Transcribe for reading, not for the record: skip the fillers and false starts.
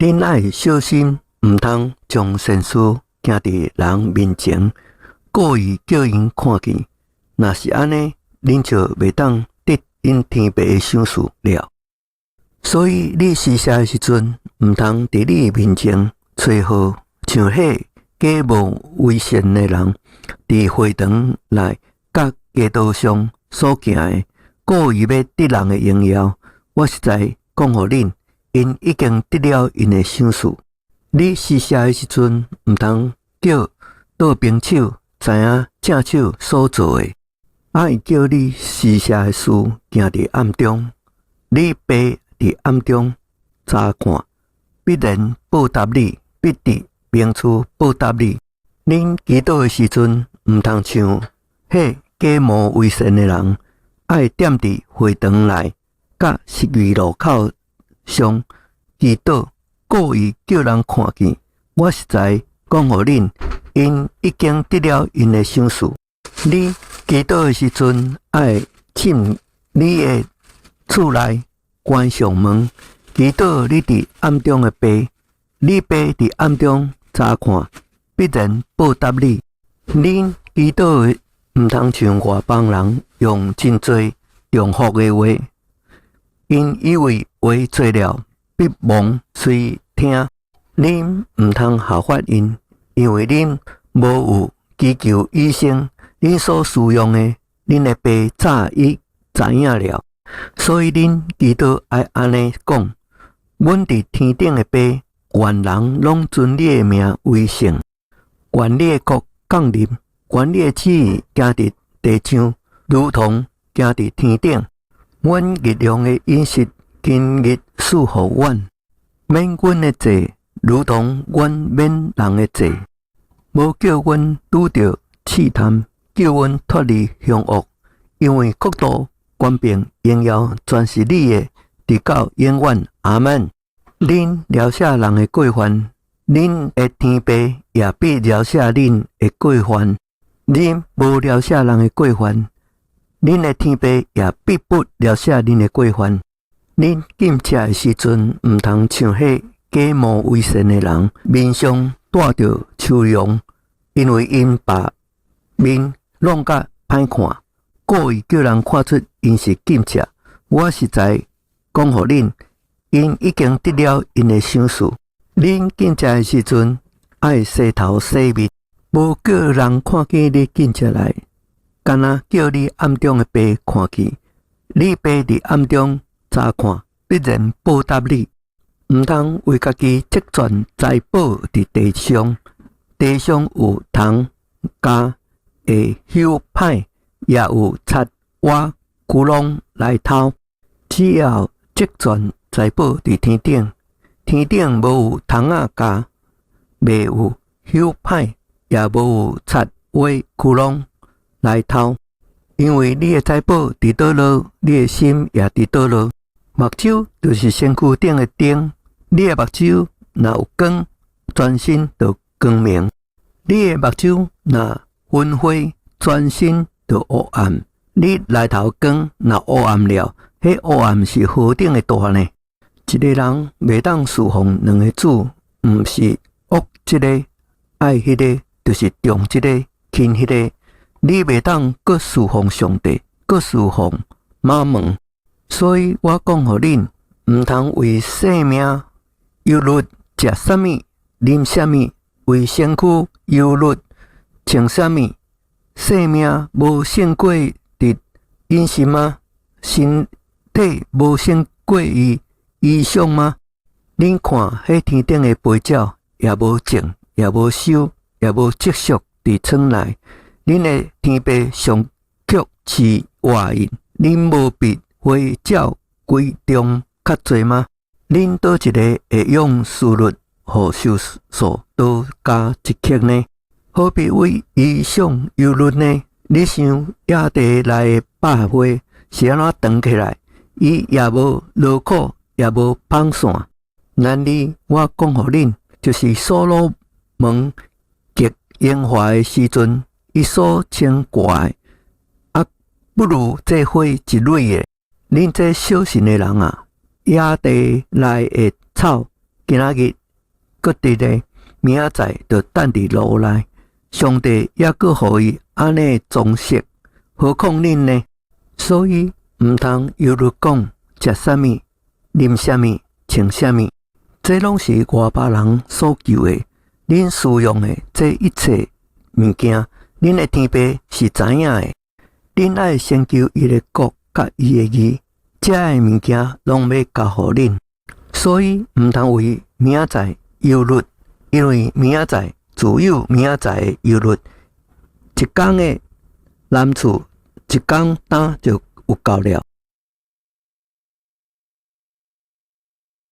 恁愛小心，毋通將善事行佇人面前，故意叫𪜶看見。若是按呢，恁就袂當得恁天父的賞賜了。所以你施捨的時陣，毋通佇你面前吹號，像彼假冒為善的人，佇會堂內佮街道上所行的，故意欲得人的榮耀。我實在講予恁，𪜶已經得了𪜶的賞賜。你施捨的時陣，毋通叫倒爿手知影正手所做的，愛叫你施捨的事行佇暗中，你爸佇暗中查看，必然報答你，必佇明處報答你。恁祈禱的時陣，毋通像彼假冒為善的人，愛踮佇會堂內佮十字路口上祈禱，故意叫人看見。我實在講予恁，𪜶已經得了𪜶的賞賜。你祈禱的時陣，愛進你的厝內，關上門，祈禱你佇暗中的爸，你爸佇暗中查看，必然報答你。恁祈禱毋通像外邦人用真濟重複的話，𪜶以為話濟了，必蒙垂聽。恁毋通效法𪜶，因為恁無有祈求以先，恁所需用的，恁的爸早已知影了。所以恁祈禱愛按呢講：阮佇天頂的爸，願人攏尊你的名為聖，願你的國降臨，願你的旨意行佇地上，如同行佇天頂。阮日用的飲食，今日賜予阮，免阮的債，如同阮免人的債。無叫阮拄著試探，救阮脫離兇惡。因為國度、權柄、榮耀，全是你的，直到永遠。阿門。恁饒赦人的過犯，恁的天父也必饒赦恁的過犯。恁無饒赦人的過犯，恁的天父也必不饒赦恁的過犯。恁禁食的時陣，毋通像彼假冒為善的人，面上帶著愁容，因為𪜶把面弄甲歹看，故意叫人看出𪜶是禁食。我實在講予恁，𪜶已經得了𪜶的賞賜。恁禁食的時陣，愛洗頭洗面，無叫人看見你禁食來，干焦叫你暗中的爸看見。你爸佇暗中查看，必然報答你。毋通為家己積攢財寶佇地上，地上有蟲蛸會朽歹，也有賊挖窟窿來偷。只要積攢財寶佇天頂，天頂無有蟲仔蛸，袂有朽歹，也無有賊挖窟窿來偷。因為你的財寶佇佗落，你的心也佇佗落。目睭就是身軀頂的燈，你的目睭若有光，全身就光明；你的目睭若昏花，全身就烏暗。你內頭光若烏暗了，彼烏暗是何等的大呢？一个人袂當事奉兩个主，毋是惡這个愛彼个，就是重這个輕彼个。你袂當閣事奉上帝，閣事奉瑪門。所以我講予恁，毋通為性命憂慮食啥物、啉啥物，為身軀憂慮穿啥物。性命無勝過佇飲食嗎？身體無勝過於衣裳嗎？恁看彼天頂的飛鳥，也無種，也無收，也無積蓄佇倉內。恁的天父尚卻飼活𪜶，恁無比飛鳥貴重較濟嗎？恁佗一个會用思慮予壽數多加一刻呢？何必為衣裳憂慮呢？你想野地內的百合花是按怎長起來？伊也無勞苦，也無紡線。然而我講予恁，就是所羅門極榮華的時陣，伊所穿掛的，猶不如這花一蕊的。恁這小信的人啊，野地內的草，今仔日閣佇咧，明仔載就擲佇爐內。上帝猶閣予伊按呢裝飾，何況恁呢？所以毋通憂慮講食啥物、啉啥物、穿啥物，這攏是外邦人所求的。恁需用的這一切物件，恁的天父是知影的。恁愛先求伊的國佮伊的義，這的物件攏欲加予恁。所以毋通為明仔載憂慮，因為明仔載自有明仔載的憂慮。一工的難處，一工擔就有夠了。